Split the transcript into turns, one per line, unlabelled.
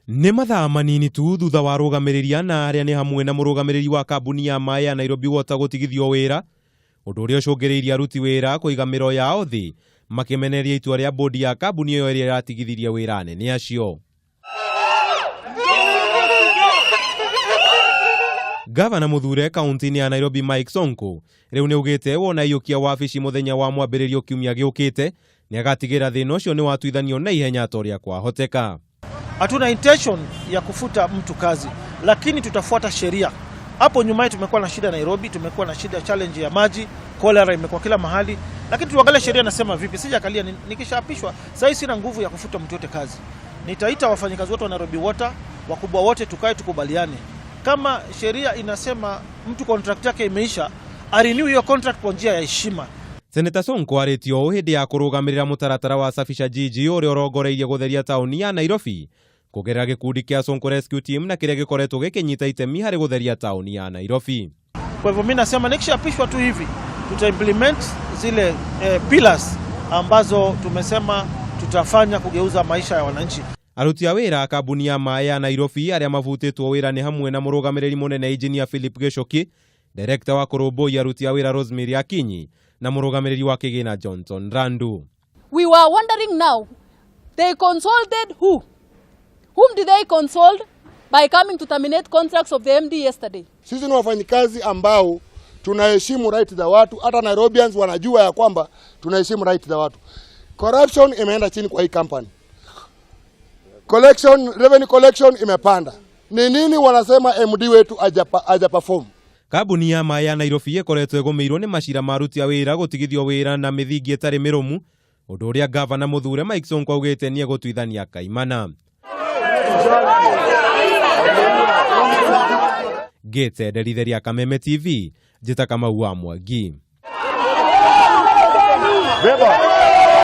Nĩ mathaa manini tu thutha wa arũgamĩrĩri ana arĩa nĩ hamwe na mũrũgamĩrĩri wa kambuni ya maĩ ya Nairobi Water gũtigithio wĩra, ũndũ ũrĩa ũcũngĩrĩirie aruti wĩra kũiga mĩro yao thĩ makĩmenereria itua rĩa bodi ya kambuni ĩyo ĩrĩa ĩratigithirie wĩra anene acio. Gavana mũthure kaunti-inĩ ya Nairobi Mike Sonko rĩu nĩ augĩte wona aiyũkia wabici mũthenya wa mwambĩrĩrio kiumia gĩũkĩte nĩ agatigĩra thĩna ũcio nĩ watuithanio na ihenya ta ũrĩa kwahoteka.
Hatuna intention ya kufuta mtu kazi, lakini tutafuata sheria. Hapo nyuma tumekuwa na shida Nairobi, tumekuwa na shida challenge ya maji, cholera imekuwa kila mahali, lakini tuangalie sheria nasema vipi. Sijakalia, nikishaapishwa sasa sina nguvu ya kufuta mtu yote kazi. Nitaita wafanyikazi wote wa Nairobi Water, wakubwa wote, tukae tukubaliane. Kama sheria inasema mtu contract yake imeisha, arenew hiyo contract kwa njia ya heshima.
Seneta Sonko arĩtie ũũ hĩndĩ ya kũrũgamĩrĩra mũtaratara wa Safisha Jiji ũrĩa ũrongoreirie gũtheria taũni ya Nairobi kũgerera gĩkundi kĩa Sonko Rescue Team na kĩrĩa gĩkoretwo gĩkĩnyita itemi harĩ gũtheria taũni ya Nairobi.
Kwa hivyo mimi nasema nikishaapishwa tu hivi tuta implement zile pillars ambazo tumesema tutafanya kugeuza maisha ya wananchi.
Aruti a wĩra a kambuni ya maĩ ya Nairobi arĩa mabutĩtwo wĩra nĩ hamwe na mũrũgamĩrĩri mũnene Engineer Philip Gichuki, director wa kũrũmbũiya aruti a wĩra Rosemary Akinyi na mũrũgamĩrĩri wa kĩgĩna Johnson Randu.
We were wondering now, they consulted who? Whom did they consult by coming to terminate contracts of the MD yesterday?
Sisi ni wafanyikazi ambao tunaheshimu right za watu, hata Nairobians wanajua ya kwamba tunaheshimu right za watu. Corruption imeenda chini kwa hii company. Collection, revenue collection imepanda. Ni nini wanasema MD wetu haja perform?
Kambuni ya maĩ ya Nairobi ĩkoretwo ĩgũmĩirwo nĩ macira ma aruti a wĩra gũtigithio wĩra na mĩthingi ĩtarĩ mĩrũmu, ũndũ ũrĩa gavana mũthure Mike Sonko augĩte nĩ egũtuithania kaimana. Ngĩte Nderitheria Kameme TV, njĩta Kamau wa Mwangi.
Beba.